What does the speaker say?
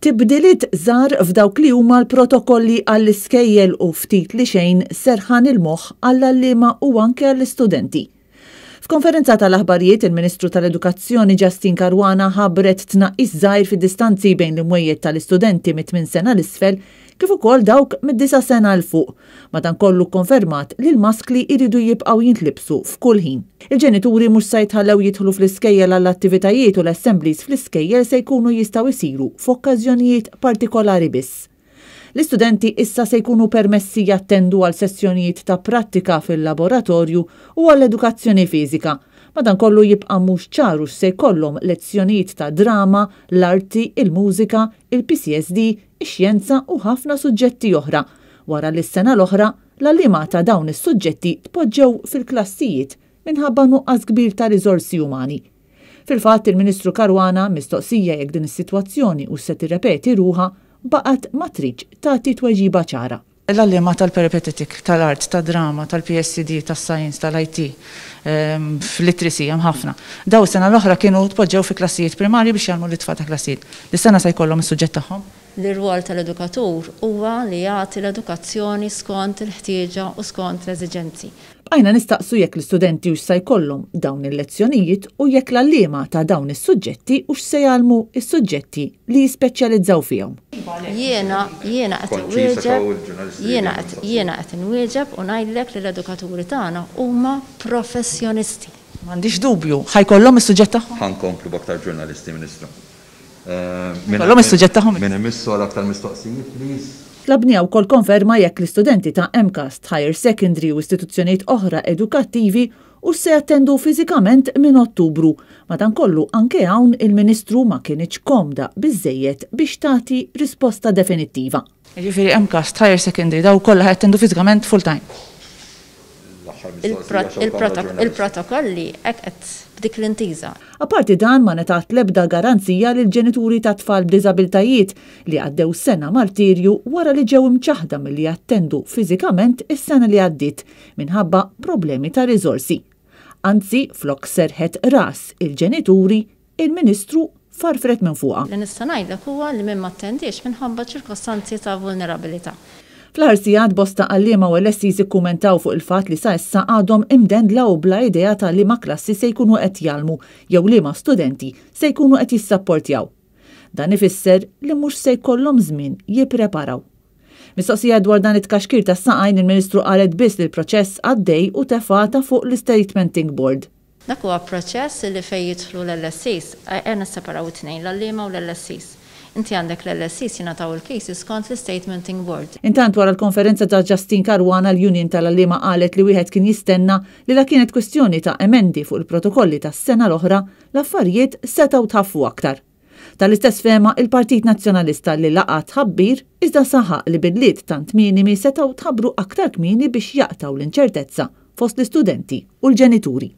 Tibdiliet żgħar f'dawk li huma l-protokolli għall-iskejjel u ftit li xejn serħan il-moħħ għall-għalliema u anke għall-istudenti. F'konferenza tal-aħbarijiet, il-Ministru tal-Edukazzjoni Justyne Caruana ħabbret tnaqqis żgħir fid-distanzi bejn l-imwejjed tal-istudenti mit-tmien sena 'l isfel kif ukoll dawk mid-disa' sena 'l fuq. Madankollu kkonfermat li l-maskli jridu jibqgħu jintlibsu f'kull ħin. Il-ġenituri mhux sa jitħallew jidħlu fl-iskejjel għall-attivitajiet u l-assemblies fl-iskejjel se jkunu jistgħu jsiru f'okkażjonijiet partikolari biss. L-istudenti issa se jkunu permessi jattendu għal sessjonijiet ta' prattika fil-laboratorju u għall-edukazzjoni fiżika. Madankollu jibqa' mhux ċar hux se jkollhom lezzjonijiet ta' drama, l-arti, il-mużika, il-PCSD, ix-xjenza u ħafna suġġetti oħra, wara li s-sena l-oħra l-għalliema ta' dawn is-suġġetti tpoġġew fil-klassijiet minħabba nuqqas kbir ta' riżorsi umani. Fil-fatt, il-Ministru Caruana, mistoqsija jekk din is-sitwazzjoni hux se tirrepeti ruħha, baqgħet ma tridx tagħti tweġiba ċara. L-għalliema tal-peripatetic, tal-art, tad-drama, tal-PSCD, tas-science, tal-IT, fl-literacy hemm ħafna. Daw is-sena l-oħra kienu tpoġġew fi klassijiet primarji biex jgħallmu lit-tfal ta' klassijiet. Dis-sena se jkollhom is-suġġett tagħhom. L-irwol tal-edukatur huwa li jagħti l-edukazzjoni skont il-ħtieġa u skont l-eżiġenzi. Bqajna nistaqsu jekk l-istudenti hux sa jkollhom dawn il-lezzjonijiet u jekk l-għalliema ta' dawn is-suġġetti hux se jgħallmu s-suġġetti li jispeċjalizzaw fihom. Jiena jiena qed inwieġeb jiena qed jiena qed inwieġeb u ngħidlek li l-edukaturi tagħna huma professjonisti. M'għandix dubju. Ħa jkollhom is-suġġett tagħhom? Ħa nkomplu b'aktar ġurnalisti, Ministru. Ikollhom is-suġġett tagħhom. Min imissu għal aktar mistoqsijiet, please. Tlabniha wkoll konferma jekk l-istudenti ta' MCAST, Higher Secondary u istituzzjonijiet oħra edukattivi hux se jattendu fiżikament minn Ottubru. Madankollu anke hawn il-Ministru ma kinitx komda biżżejjed biex tagħti risposta definittiva. Jiġifieri MCAST, Higher Secondary, dawn kollha ħa jattendu fiżikament full time. Il-protokolli hekk qed b'dik l-intiża. Apparti dan ma ngħatat l-ebda garanzija lill-ġenituri ta' tfal b'diżabiltajiet li għaddew sena martirju wara li ġew imċaħħda milli jattendu fiżikament is-sena li għaddiet minħabba problemi ta' riżorsi. Anzi, flok serħet ras il-ġenituri, il-Ministru farfret minn fuqha. Li nista' ngħidlek huwa li min m'attendiex minħabba ċirkostanzi ta' vulnerabilità. Fl-aħħar sigħat bosta għalliema u LSEs ikkumentaw fuq il-fatt li sa issa għadhom imdendla u bla idea ta' liema klassi se jkunu qed jgħallmu jew liema studenti se jkunu qed jissapportjaw. Dan ifisser li mhux se jkollhom żmien jippreparaw. Mistoqsija dwar dan it-tkaxkir tas-saqajn, il-Ministru qalet biss li l-proċess għaddej u tefgħatha fuq l-Istatementing Board. Dak huwa proċess li fejn jidħlu l-LSEs, ejja nisseparaw it-tnejn, l-għalliema u l-LSEs. Inti għandek l-LSEs jingħataw il-cases skont l-Istatementing Board. Intant wara l-konferenza ta' Justyne Caruana l-Union tal-Għalliema qalet li wieħed kien jistenna li la kienet kwistjoni ta' emendi fuq il-protokolli tas-sena l-oħra, l-affarijiet setgħu tħaffu aktar. Tal-istess fehma il-Partit Nazzjonalista li laqa' tħabbir iżda saħaq li bidliet tant minimi setgħu tħabbru aktar kmieni biex jaqtgħu l-inċertezza fost l-istudenti u l-ġenituri.